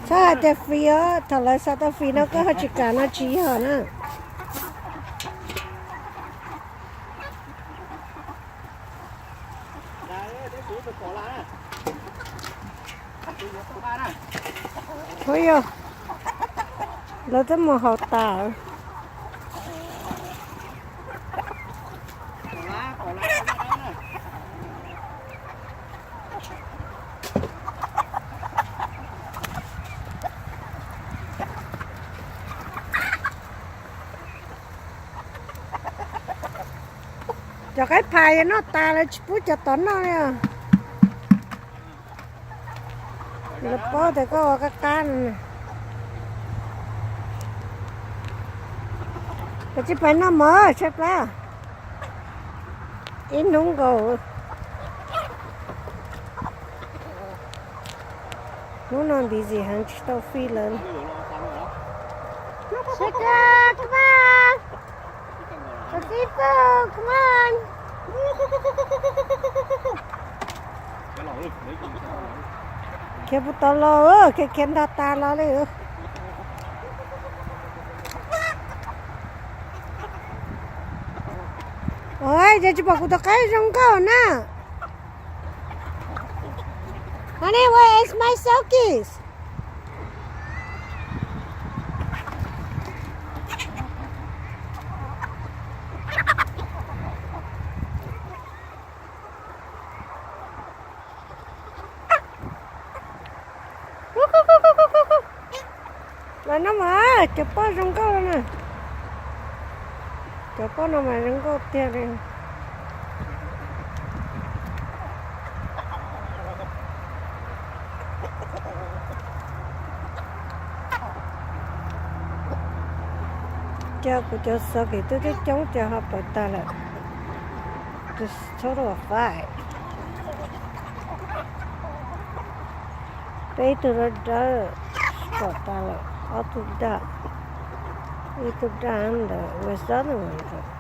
Txhob hais tias free os, thaum lawv xav tau free no koj ho tsis kam no tsis yog na. Ua yog, lawv twb mus haus tas. Cov qaib phais noj tas lawv tsis pub cov tod noj li os. Lawv paub tias koj ua qab qab no. Koj tsis pais noj mov tshaib plab. Ib hnub nkaus. Hnub no busy heev tsis tau free lawm. Come on. Come on. Khiav puas tau los, khiav khiav ntog tas los li. Ua cas tsis pom kuv tus qaib zoo nkauj na? Honey, where is my silkies? Los no mas, cov pob zoo nkauj no na. Cov pob no mas zoo nkauj tiag li. Cov kuv cov xov kev twb twb coob ces ho pawv tag lawm. Total of five. Peb ib tug dawb dawb pom tas lawm, ob tug daj, ib tug daj ntawd, the other one.